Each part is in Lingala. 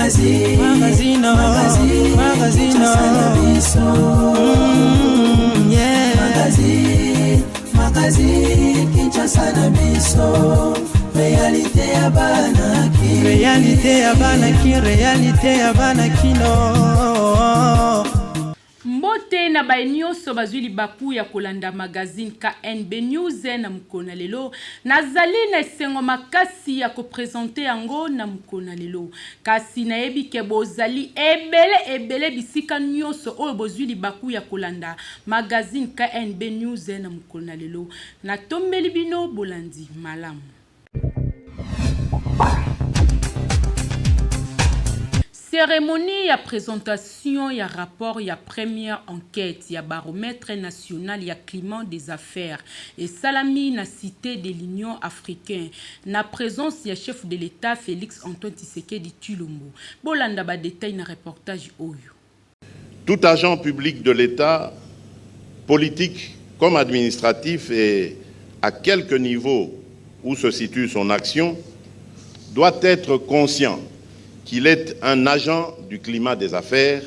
Magazine, magazine, magazine, magazine na biso. Yeah. Magazine, magazine, Kinshasa na biso. Réalité ya bana ki. Réalité ya bana ki, réalité ya bana kino. Mbote na baye nionso bazwi libaku ya kolanda magazine KNB News na mokolo na lelo. Nazali na esengo makasi ya ko presenter yango na mokolo na lelo. Kasi nayebi ke bozali ebele ebele bisika nionso oyo bozwi libaku ya kolanda magazine KNB News na mokolo na lelo. Natombeli bino bolandi malamu. Ceremonie ya presentation ya rapport ya première enquete ya baromètre national ya climat des affaires esalami na Cite de l'Union africain na presence ya chef de l'Etat Felix Antoine Tshisekedi Tshilombo. Bolanda ba details na reportage oyo. Tout agent public de l'État, politique comme administratif et à quelque niveau où se situe son action, doit être conscient qu'il est un agent du climat des affaires,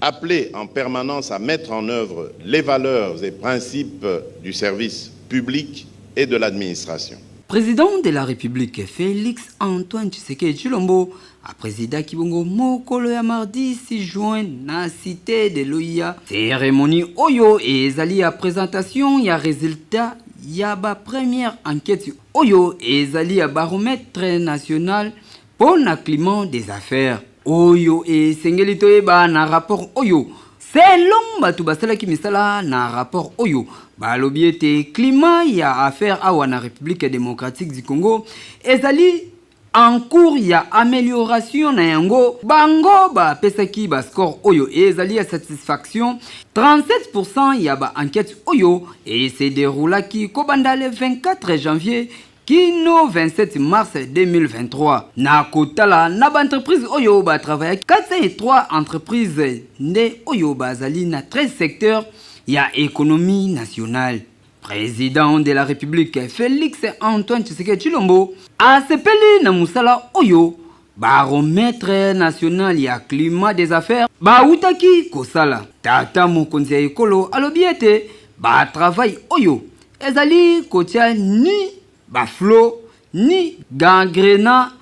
appelé en permanence à mettre en œuvre les valeurs et principes du service public et de l'administration. President de la Republique Felix Antoine Tshisekedi Tshilombo a presidaki bongo mokolo ya mardi 6 juin na Cite de l'OIA ceremonie oyo ezali ya presentation ya resultat ya ba première enquete oyo ezali ya baromètre national mpo na climat des affaires. Oyo esengeli toyeba na rapport oyo, selon bato basalaki misala na rapport oyo, balobi ete climat ya affaires awa na Republique democratique du Congo ezali en cours ya amelioration na yango. Bango bapesaki ba score oyo ezali ya satisfaction 37% ya ba enquetes oyo e se deroulaki kobanda le 24 janvier kino 27 mars 2023. Na kotala na ba entreprises oyo ba travaillaki, 403 entreprises nde oyo bazali na 13 secteurs ya economie nationale. President de la Republique Felix Antoine Tshisekedi Tshilombo asepeli na mosala oyo Baromètre national ya climat des affaires bawutaki kosala. Tata mokonzi ya ekolo alobi ete ba travail oyo ezali kotia ni ba flots ni gangrena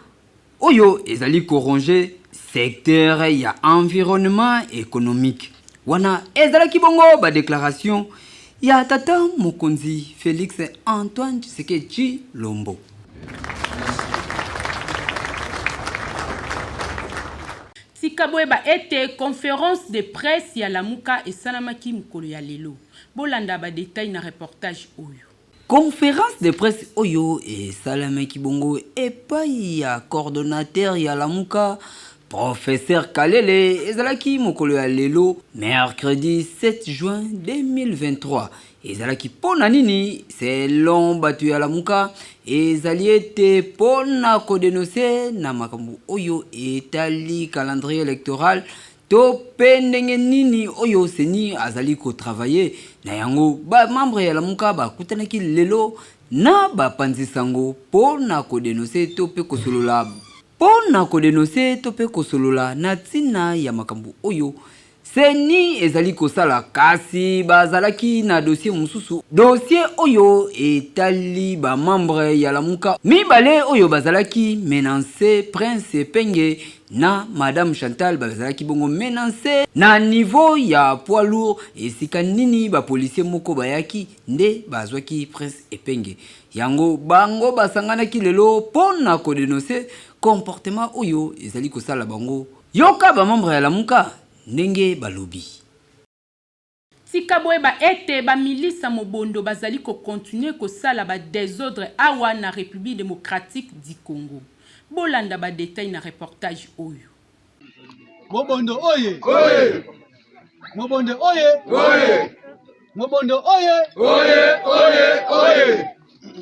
oyo ezali ko ronger secteur ya environnement economique. Wana ezalaki bongo ba declarations ya tata mokonzi Felix Antoine Tshisekedi Tshilombo. Tika boyeba ete conference de presse ya Lamuka esalamaki mokolo ya lelo. Bolanda ba details na reportage oyo. Conference de presse oyo esalamaki bongo epayi ya coordonnateur ya Lamuka, Professeur Kalele, ezalaki mokolo ya lelo mercredi 7 juin 2023. Ezalaki mpo na nini? Selon bato ya Lamuka, ezali ete mpo na ko denoncer na makambo oyo etali calendrier electoral to mpe ndenge nini oyo ceni azali ko travailler. Na yango, ba membres ya Lamuka bakutanaki lelo na bapanzi sango mpo na ko denoncer to mpe kosolola mpo na ko denoncer to mpe kosolola na ntina ya makambo oyo Ceni ezali kosala kasi bazalaki na dossier mosusu, dossier oyo etali ba membres ya Lamuka mibale oyo bazalaki menancer, Prince Epenge na Madame Chantal bazalaki bongo menancer na niveau ya poids lourd esika nini ba policiers moko bayaki nde bazwaki Prince Epenge. Yango bango basanganaki lelo mpo na ko denoncer comportement oyo ezali kosala bango. Yoka ba membres ya Lamuka ndenge balobi. Tika boyeba ete ba milices ya mobondo bazali ko continuer kosala ba desordres awa na Republique democratique du Congo. Bolanda ba details na reportage oyo. Mobondo oye! Oye! Mobondo oye! Oye! Mobondo oye! Oye! Oye! Oye!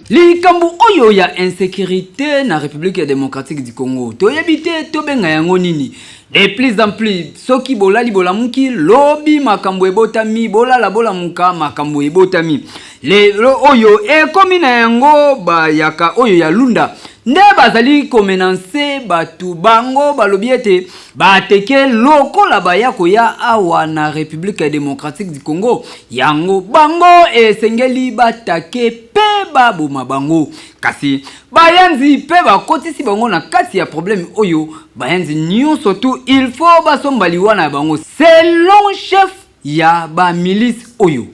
Likambo oyo ya insecurite na Republique democratique du Congo toyebi te tobenga yango nini. De plus en plus soki bolali bolamuki lobi makambo ebotami, bolala bolamuka makambo ebotami. Lelo oyo ekomi na yango bayaka oyo ya Lunda. nde bazali komenanse bato. Bango balobi ete bateke lokola baya koya awa na Republique Democratique du Congo, yango bango esengeli batake pe baboma bango. Kasi bayanzi pe bakotisi bango na kati ya problème oyo. Bayanzi nyonso tu il faut basomba liwa na bango selon chef ya ba milice oyo.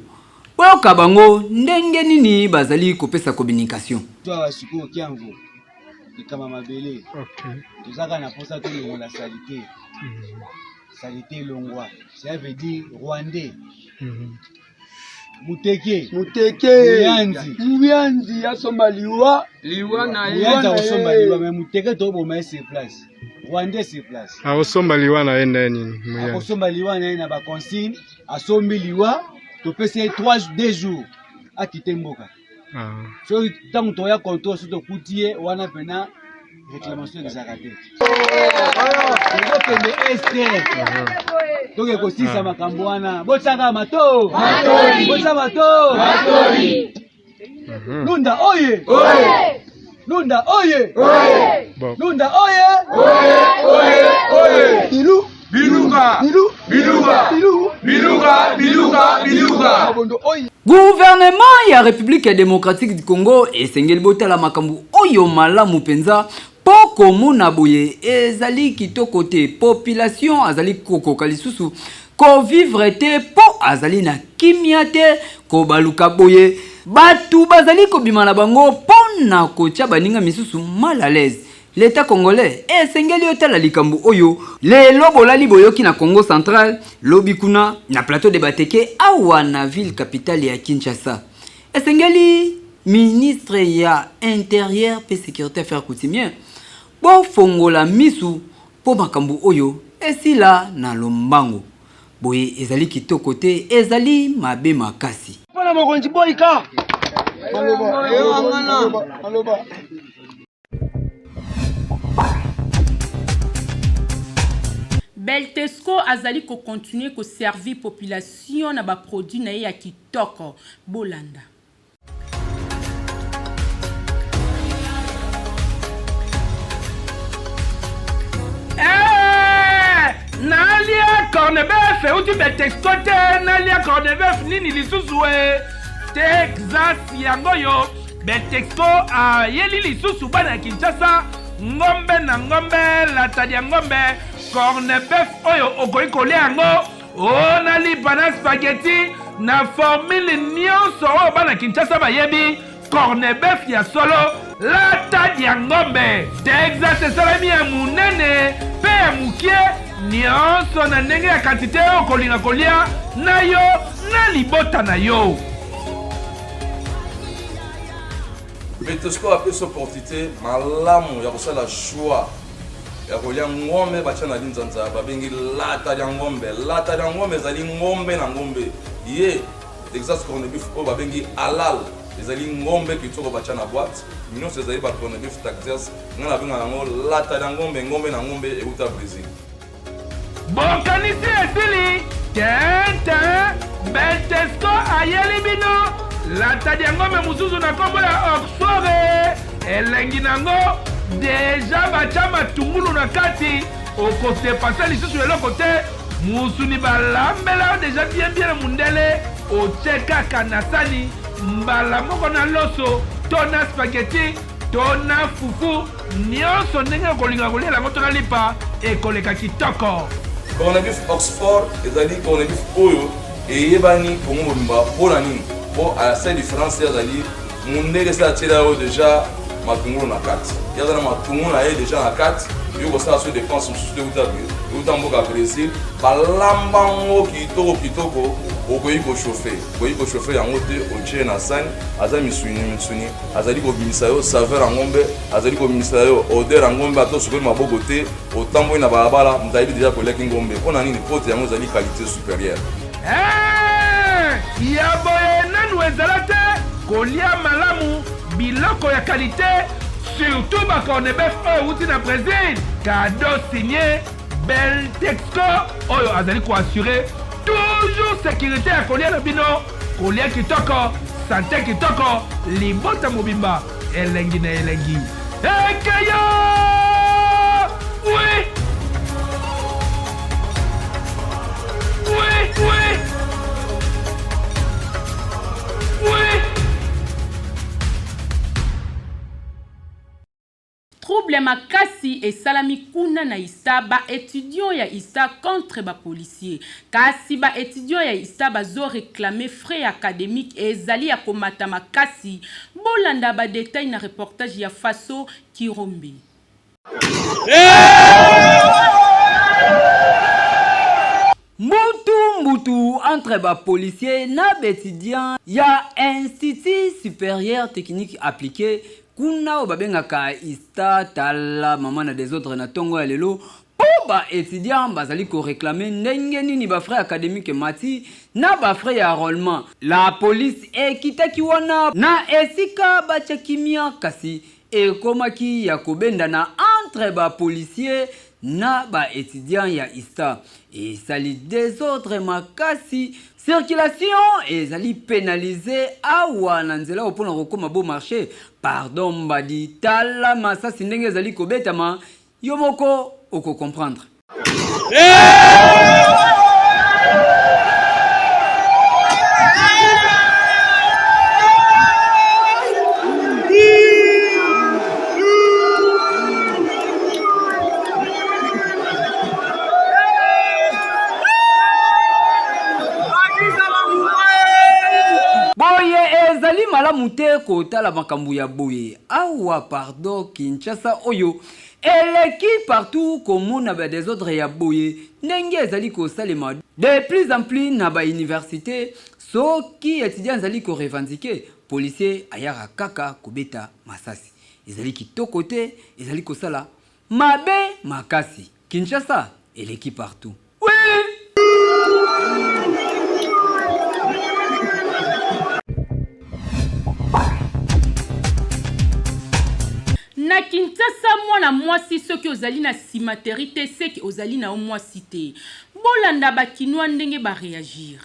Boyoka bango ndenge nini bazali kopesa communication. Awa sikoyo Kiamvu likama mabele toza kaka na mposa tolongola salite. Salite elongwa, cela veut dire rwandais muteke muteke muyanzi muyanzi asomba liwa liwa na ye. Muyanzi akosomba liwa, mais muteke toboma ye sur place, rwandais sur place. Akosomba liwa na ye nde nini? Muyanzi akosomba liwa na ye na baconsigne. Asombi liwa, topesi ye 3 2 jours akite mboka. Soki ntango toya contrôle, soki tokuti ye wana mpena, réclamation ezalaka te. Tozokende este, toke kosisa makambo wana. Botiaka mato, botia mato. Lunda oye, Lunda oye, Lunda oye. Bilu Biluka bilu Biluka bilu Biluka Biluka Biluka. Mabondo oye. Gouvernement ya Republique Democratique du Congo esengeli botala makambo oyo malamu mpenza, mpo komona boye ezali kitoko te. Population azali kokoka lisusu kovivre te mpo azali na kimia te. Kobaluka boye, bato bazali kobima na bango mpo na kotia baninga misusu mal à l'aise. L'Etat congolais esengeli otala likambo oyo. Lelo bolali boyoki na Congo central, lobi kuna na plateau de Bateke, awa na ville capitale ya Kinshasa. Esengeli ministre ya Interieur mpe Securite affaires coutumières bofongola misu mpo makambo oyo esila na lombango. Boye ezali kitoko te, ezali mabe makasi. Mpo na mokonzi boyika. Maloba, maloba. Beltesco azali ko continuer ko servir population na ba produits na ye ya kitoko. Bolanda. Eh, nalia cornebef euti Beltexco te, nalia cornebef nini lisusu e Texas yango oyo Beltexco ayeli lisusu bana ya Kinshasa ngombe na ngombe, latadi ya ngombe, cornebef oyo okoki kolia yango o na lipa na spaghetti na formule nyonso oyo bana Kinshasa bayebi. Cornebef ya solo, latadi ya ngombe Texas esalemi ya monene mpe ya mokie, nyonso na ndenge ya kantite oyo okolinga kolia na yo na libota na yo. Betosco apesi opportunité malamu ya kosala choix ya kolia ngombe batia na linzanza babengi lata lya ngombe. Lata lya ngombe ezali ngombe na ngombe ye Texas corned beef oyo babengi halal, ezali ngombe kitoko batia na boîte. Nyonso ezali ba corned beef Texas, ngai nabengaka yango lata lya ngombe, ngombe na ngombe euta Brésil. Bokanisi esili tente Beltesco ayeli bino lata lya ngombe mosusu na nkombo ya Oxford. Elengi nango deja batya matungulu na kati, okodepase lisusu eloko te. Musuni balambela yo deja bien bien na mundele, otie kaka na sani mbala moko na loso to na spaghetti to na fufu, nyonso ndenge okolinga kolia yango, to na lipa, ekoleka kitoko. Corned beef Oxford ezali corned beef oyo eyebani Congo mobimba. Mpo na nini? Mpo asali différence, azali mundele, esi atiela yo deja matungulu na kati, ye aza na matungulu na ye deja na kati. Yo kosala so dépense mosusu te, euta mboka ya Brésil, balamba yango kitoko kitoko. Okoki kochauffe, okoki kochauffe yango te, otie na sani, aza misuni misuni, azali kobimisa yo saveur ya ngombe, azali kobimisa yo odeur ya ngombe. Ata osukoli maboko te, otamboli na balabala, moto ayebi deja koliaki ngombe. Mpo na nini? Mpo te yango ezali qualité supérieure. Eh, ya boye nanu ezala te, kolia malamu biloko ya qualité, surtout ba cornebef oyo euti na Brésil. Cadeau signé Beltexco oyo azali koassure toujours sécurité ya kolia na bino, kolia kitoko, sante kitoko, libota mobimba elengi na elengi. Ekeyo! Oui! Oui! Oui! Oui! Trouble makasi esalami kuna na ISTA, ba etudiants ya ISTA contre ba policiers. Kasi ba etudiants ya ISTA bazo reclamer frais academiques ezali ya komata makasi. Bolanda ba details na reportage ya Faso Kirombe. Mbutu mbutu entre ba policiers na b'etudiants ya Institut superieur technique applique kuna oyo babengaka ISTA tala mama na desordre na tongo ya lelo mpo ba etudiants bazali ko reclamer ndenge nini ba frais academiques emati na ba frais ya enrolement. La police ekitaki wana na esika batya kimia kasi ekomaki ya kobendana entre ba policiers na ba etudiants ya ISTA. Esali desordre makasi, circulation ezali penalise awa na nzela oyo pona kokoma Beau Marche. Pardon mbadi, tala masasi ndenge ezali kobetama, yo moko oko comprendre. Boye ezali malamu te kotala makambo ya boye awa pardon Kinshasa oyo Eleki partout komona ba desordre ya boye ndenge ezali kosalema de plus en plus na ba universites, soki etudiant azali ko revendiquer, policier ayaka kaka kobeta masasi. Ezali kitoko te, ezali kosala mabe makasi. Kinshasa eleki partout. Oui! Na Kinshasa mwana mwasi soki ozali na simateri te seke ozali na yo mwasi te. Bolanda ba kinois ndenge ba reagir.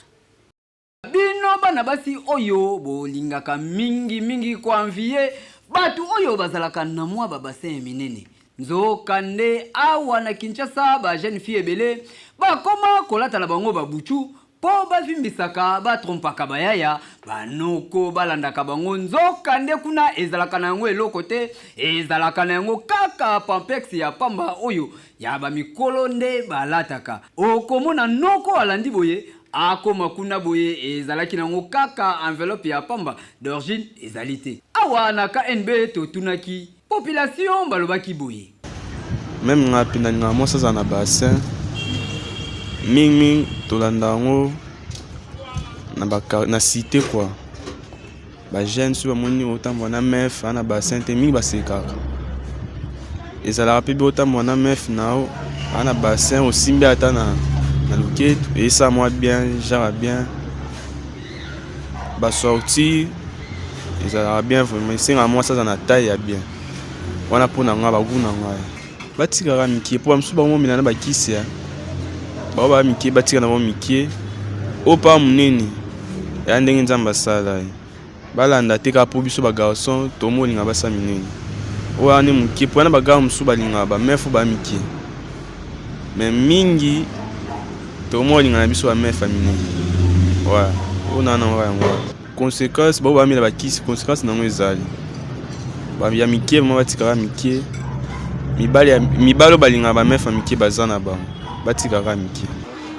Bino bana basi oyo bolingaka mingi mingi ko envier batu oyo bazalaka na mwa ba bassin ya minene, nzoka nde awa na Kinshasa ba jeune fille ebele bakoma kolata na bango ba buchu po bavimbisaka ba trompaka ba yaya, ba noko balandaka bango, nzoka nde kuna ezalaka na yango eloko te, ezalaka na yango kaka pampex ya pamba oyo ya ba mikolo nde balataka. Okomona noko alandi boye Akoma kuna boye ezalaki nango kaka enveloppe ya pamba d'orgine ezali te. Awa na KNB totunaki population balobaki boye. Meme nga pe nalingaka mwasi azala na bassin mingi mingi tolanda yango na ba na cite quoi ba jeune soki bamoni otambola na mef aa na bassin te mingi basekaka ezalaka mpe bi otambola na mef na yo aa na bassin osimbi ata na, na loketu eyesa mwa bien genre ya bien basortie ezalaka bien vraiment esengaka mwasi aza na taille ya bien wana mpo na ngai bagu na ngai batikaka mikie mpo bamosusu bango momela na bakisi ya bango baa mikie batika na bango mikie oyo mpa monene ya ndenge nzambe asala ye balanda te kaka mpo biso bagarçon tomolinga basa minene oyo wana mokie mpo wana bagare mosusu balingaka bamef oyo baa mikie me mingi tomolinga na biso bamef ya minene oyo na nango yango wana Consequence bao bamela bakisi consequence nango ezali ya mike vraimen batikaka mike mibali mibali oyo balingaka bamefa mike baza na bango batikaka mike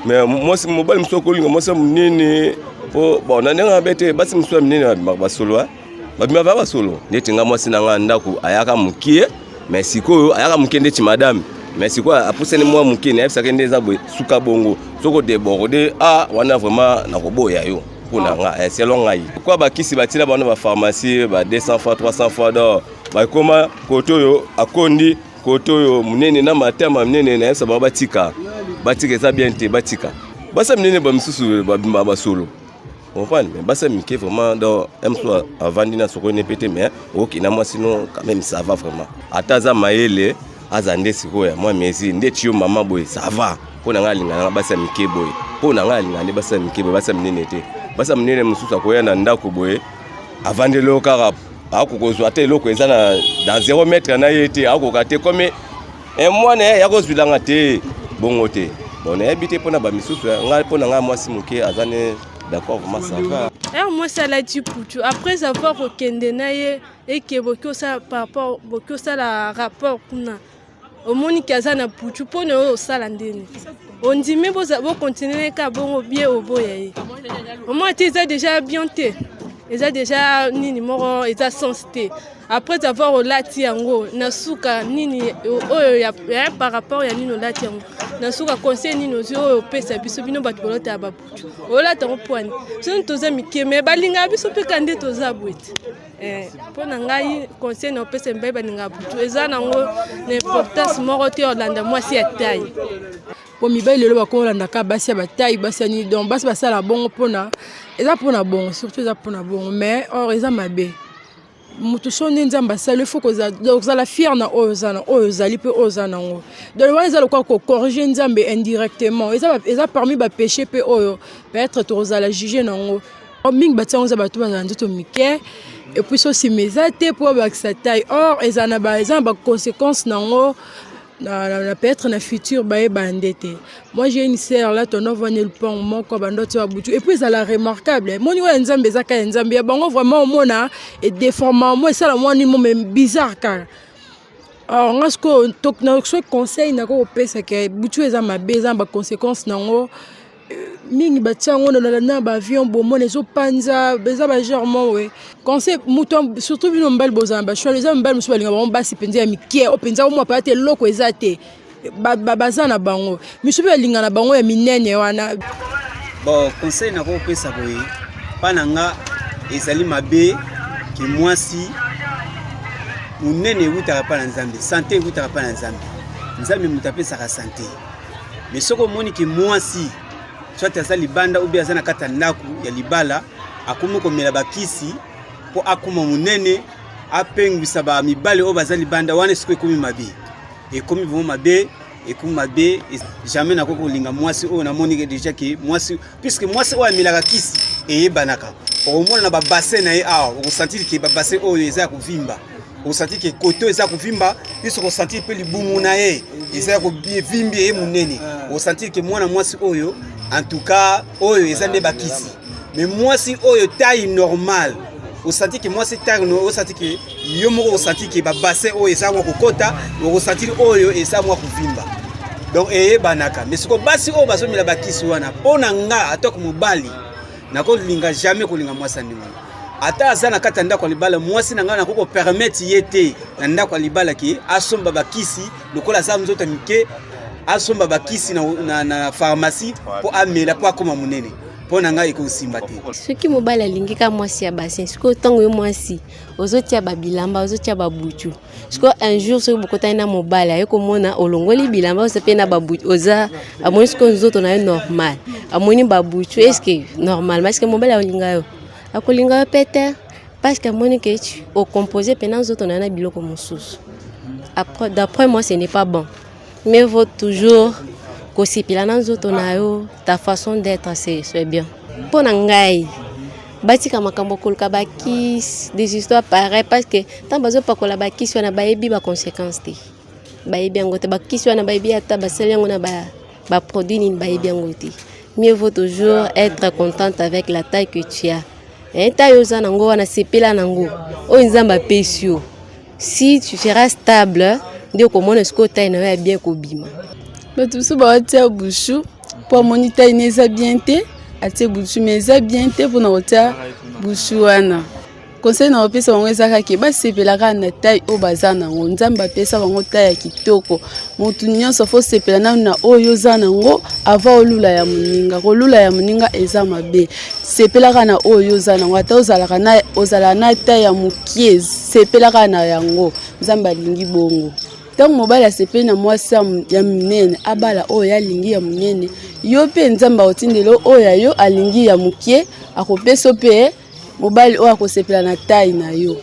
mais mwasi mobali mosusu akolinga mwasi ya monene po bon na ndenge mabe te basi mosusu ya minene babimaka basolo babimaka basolo ndeti nga mwasi na nga ndako ayaka mokie mais sikoyo ayaka moke ndeti madame mais sikoyo apusani mwa moke nayebisaka nde eza boye suka bongo soki odeborde a ah, wana vraiment nakoboya yo mpo na nga eh, selon ngai kwa bakisi batina bango na bapharmacie ba 200 fois 300 fois dor bakoma kote oyo akondi kote oyo monene na matama minene nayebisa bango batika batika eza bien te batika basa minene bamisusu babima basolo comprendre mais basa mike vraiment donc mso avandi na sokoni mpe te mais okenda mwasi no quand même ça va vraiment ata aza mayele aza nde sikoyo ya mwa mesure ndeti yo mama boye ça va mpo na ngai alingaka nga basi ya mike boye mpo na ngai alingaka nde basi ya mike boye basi ya minene te basi ya minene mosusu akoya na ndako boye avandeli yo kaka Akoki kozwa te eloko eza na dans 0 mètre na ye te, akoka te comme eh, mwana ya kozwilanga te bongo te. Bon, nayebi te mpona bamisusu, ngai mpona ngai mwasi moke aza ne d'accord, vraiment ça va. Heure mwasi alati putu après avoir kokende na ye eke boki osala par rapport boki osala rapport kuna omoni ke aza na putu mpo na oyo osala ndeni ondimi bokontinue kaka bongo bie oboya ye omoni te eza deja bien te eza deja nini moko eza sens te après avoir olati yango na suka nini oyo ya, ya par rapport ya nini olati yango na suka conseil nini ozwi oyo opesa biso bino bato bolotaka babutu olata yango pwani biso toza mike me balingaka biso mpe ka nde toza boye te Eh, mpo na ngai conseil na opesa mibali balingaka butu eza nango na importance moko te olanda mwasi ya tai mpo mibali lelo bakoma olandaka basi ya batai basi ya nini donc basi basala bongo mpona eza mpona bongo surtout eza mpona bongo mais or eza mabe moto so nde nzambe asali il faut kozala fier na oyo oza na oyo ozali mpe oyo oza nango donc wana eza lokola kocorrige nzambe indirectement eza, eza parmi bapéché mpe oyo peut-être tokozala juge nango oh, mingi batia yango eza bato bazala nzoto mike epuis so nsima eza te mpo babakisa taille or eza na baconséquence nango na, na, na peut-être na futur bayeba nde te. Moi j'ai une sœur là tono vani lupango moko bando tia babutu et puis ezala remarquable moni oyo ya nzambe eza kaka ya nzambe ya bango vraiment omona edeforma mo esala mwa nini mo mais bizarre kaka. Or nga sikoyo na soki conseil nako kopesa ke butu eza mabe eza na baconséquence nango mingi batia yango na baavion bomona ezopanza eza bagenre mo we conseil moto surtout bino mibali bozala na bashwalo eza mibali mosusu balinga bango basi mpenza ya mike oyo mpenza omwa paya te eloko eza te baza na bango misusu mpe balinga na bango ya minene wana. Bon, conseil nakopesa boye mpa na nga ezali mabe ke mwasi monene ewutaka mpa na Nzambe, sante ewutaka mpa na Nzambe. Nzambe moto apesaka sante. Mais soki omoni ke mwasi soit aza libanda ou bien aza na kati ya ndako ya libala akomi komela bakisi mpo akoma monene apengwisa ba mibali oyo baza libanda wana, sikoyo ekomi mabe, ekomi vraiment mabe, ekomi mabe. Jamais nakoki kolinga mwasi oyo namoni ke deja ke mwasi, puisque mwasi oyo amelaka kisi eyebanaka, okomona na babassin na ye awa, okosentir ke babassin oyo eza ya kovimba, okosentir ke koto eza kovimba, puisque okosentir mpe libumu na ye eza ya kovimbi ye monene, okosentir ke mwana mwasi oyo en tout cas oyo eza nde bakisi. Mais mwasi oyo taille normale, osanti ke mwasi taille, osanti ke yo moko osanti ke babassin oyo eza mwa kokota, okosentir oyo eza mwa kovimba, donc eyebanaka. Mais siko basi oyo bazomela bakisi wana, mpo na nga atako mobali nakolinga jamais kolinga mwasi ya ndenge wana. Ata aza na kati ya ndako ya libala, mwasi na ngai nakoki kopermettre ye te na ndako ya libala ke asomba bakisi lokola aza nzoto ya mike, asomba bakisi na, na, na pharmacie mpo amela mpo akoma monene. Mpo na ngai ekosimba te. Soki mobali alingi ka mwasi ya bassin, sikoyo ntango yo mwasi ozotia babilamba ozotia babutu, sikoyo un jour soki bokotani na mobali aye komona olongoli bilamba oza mpe na babutu, oza amoni sikoyo nzoto na yo normal, amoni babutu, est-ce normalement est-ce mobali akolinga yo? Akolinga yo pe te, parce que amoni ke ocompose mpena nzoto na yo na biloko mosusu. Après, d'après moi ce n'est pas bon. Mieux vaut toujours kosepela na nzoto na yo, ta façon d'être c'est bien. Mpo na ngai batika makambo koluka bakisi, des histoires pareilles, parce que ntango bazopakola bakisi wana bayebi baconséquence te, bayebi yango te. Bakisi wana bayebi ata basali yango na baproduit nini, bayebi yango te. Mieux vaut toujours être contente avec la taille que tu as. Taille oza nango wana, sepela nango oyo Nzambe apesi yo. Si tu seras stable nde okomona sikoyo taille na yo ya bien kobima. Bato mosusu baotia bushu mpo amoni taille ne eza bien te, atie bushu, mais eza bien te mpona kotia bushu wana. Conseil na kopesa bango eza kaka basepelaka na taille oyo baza nango. Nzambe apesa bango taille ya kitoko. Motu nyonso fo sepela nanu na oyo oza nango avant olula ya moninga. Kolula ya moninga eza mabe. Sepelaka na oyo oza nango, ata ozalaka na ozala na taille ya mokie, sepelaka na yango. Nzambe alingi bongo. Ntango mobali asepeli na mwasi ya monene, abala oyo alingi ya monene. Yo mpe Nzambe akotindela oyo ya yo alingi ya mokie, akopesa mpe mobali oyo akosepela na taille na yo.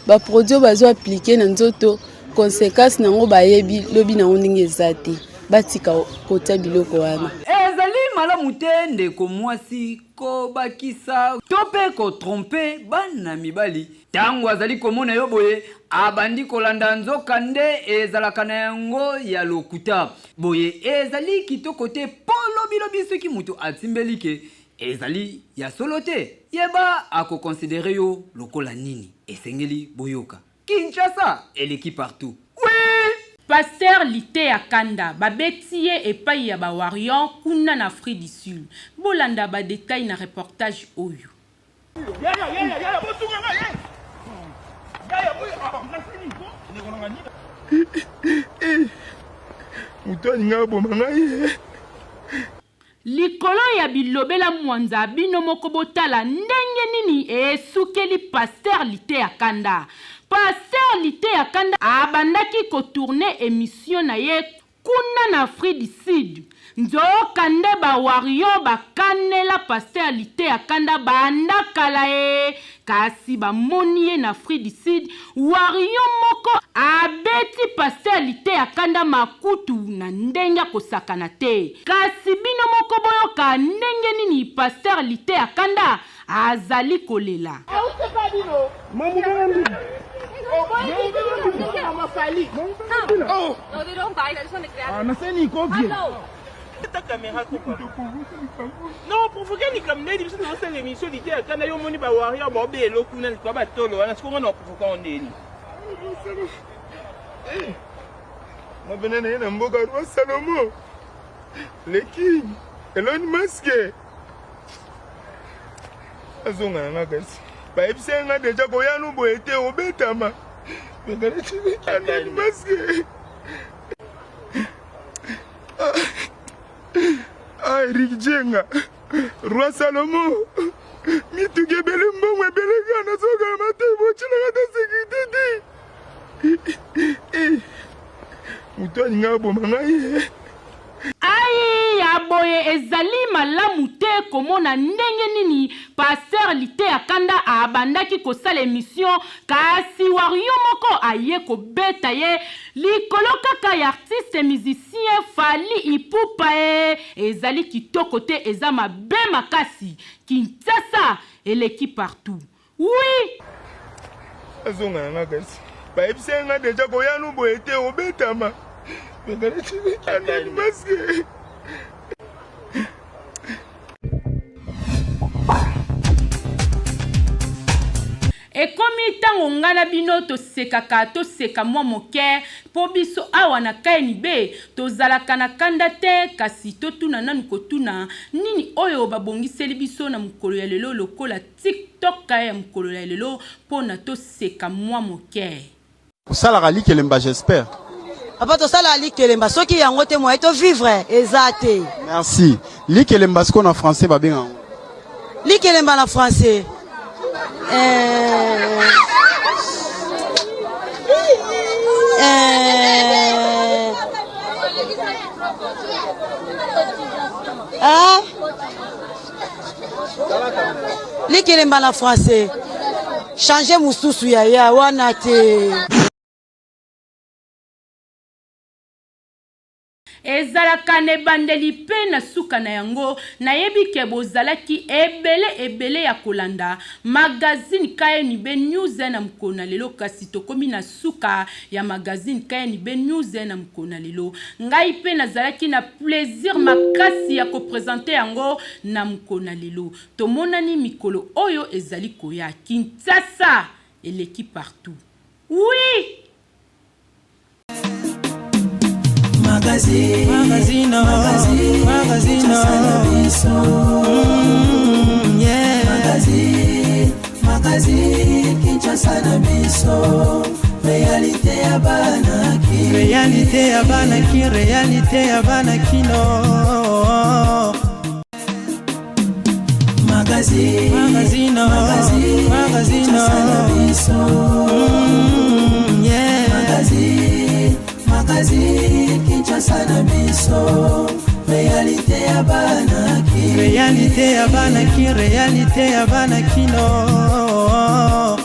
Baproduit oyo bazo aplike na nzoto, conséquence nango bayebi lobi nango ndenge eza te, batika kotia biloko wana. Ezali. malamu te ndeko mwasi kobakisa to mpe ko tromper bana mibali. Tango azali komona yo boye, abandi kolanda nzoka nde ezalaka na yango ya lokuta. Boye ezali kitoko te mpo lobi lobi soki moto atimbeli ke ezali ya solo te, yeba ako considerer yo lokola nini. Esengeli boyoka. Kinshasa eleki partout. Oui! Pasteur Liteya Kanda babeti ye epayi ya ba warrion kuna na Afrique du Sul. Bolanda ba details na reportage oyo. Moto alinga aboma ngai. Likolo ya bilobela mwanza bino moko botala ndenge nini esukeli pasteur liteya kanda. Pasteur liteya kanda abandaki ko tourner emission na ye kuna na Afrique du Sud nzoka nde ba warrior bakanela pasteur liteya kanda banda kala ee Kasi ba moni ye na Afrique du Sud, warrion moko abeti pasteur liteya kanda makutu na ndenge ya kosakana te. Kasi bino moko boyoka ndenge nini pasteur liteya kanda azali kolela. Ta caméra non provoke likambo ndeni biso tozosala émission liteya kanda yo omoni ba warrior baobela kuna likwa batolo wana sikoyo ngana oprovoka ngo ndeni mabene na ye na mboka roi salomo le king elon musk azonga na nga kasi bayebisaki nga deja koyanu boye te obetama elon musk. Ah, Eric Djenga, Roi Salomon, mituka ebele mbongo ebele kaka nazokala matoi botyelaka ta sécurité te. Eh, moto alinga aboma ngai. Ayi ya boye ezali malamu te komona ndenge nini pasteur liteya kanda abandaki kosala emission kasi warrion moko aye kobeta ye Likolo kaka ya artiste musicien Fally Ipupa eh ezali kitoko te eza mabe makasi Kinshasa eleki partout oui. Azonga na nga kasi bayebisaki nga deja koya no boye te obetama maske. Ekomi ntango ngai na bino tosekaka, toseka mwa moke, mpo biso awa na KNB tozalaka na kanda te, kasi totuna nanu kotuna, nini oyo babongiseli biso na mokolo ya lelo lokola TikTok ya mokolo ya lelo mpo na toseka mwa moke. Osalaka likelemba j'espère. Papa tosalaka likelemba soki yango te moyen to vivre eza te. Merci. Likelemba sikoyo na français babenga yango. Likelemba na français. Euh... Euh... Hein? Likelemba na français. Changer mususu yaya wana te. Ezalaka na ebandeli pe na suka na yango, nayebi ke bozalaki ebele ebele ya kolanda magazine KNB News na mokolo na lelo kasi tokomi na suka ya magazine KNB News na mokolo na lelo. Ngai pe nazalaki na plaisir makasi ya ko presenter yango na mokolo na lelo. Tomonani mikolo oyo ezali koya. Kinshasa eleki partout. Oui! Magazine, magazine, magazine, magazine, yeah. Magazine, magazine, Kinshasa na biso. Réalité ya bana ki. Réalité ya bana ki, réalité ya bana kino. Magazine, magazine, magazine, magazine, yeah. Magazine, magazine, Kinshasa na biso. Réalité ya bana ki. Réalité ya bana ki, réalité ya bana kino.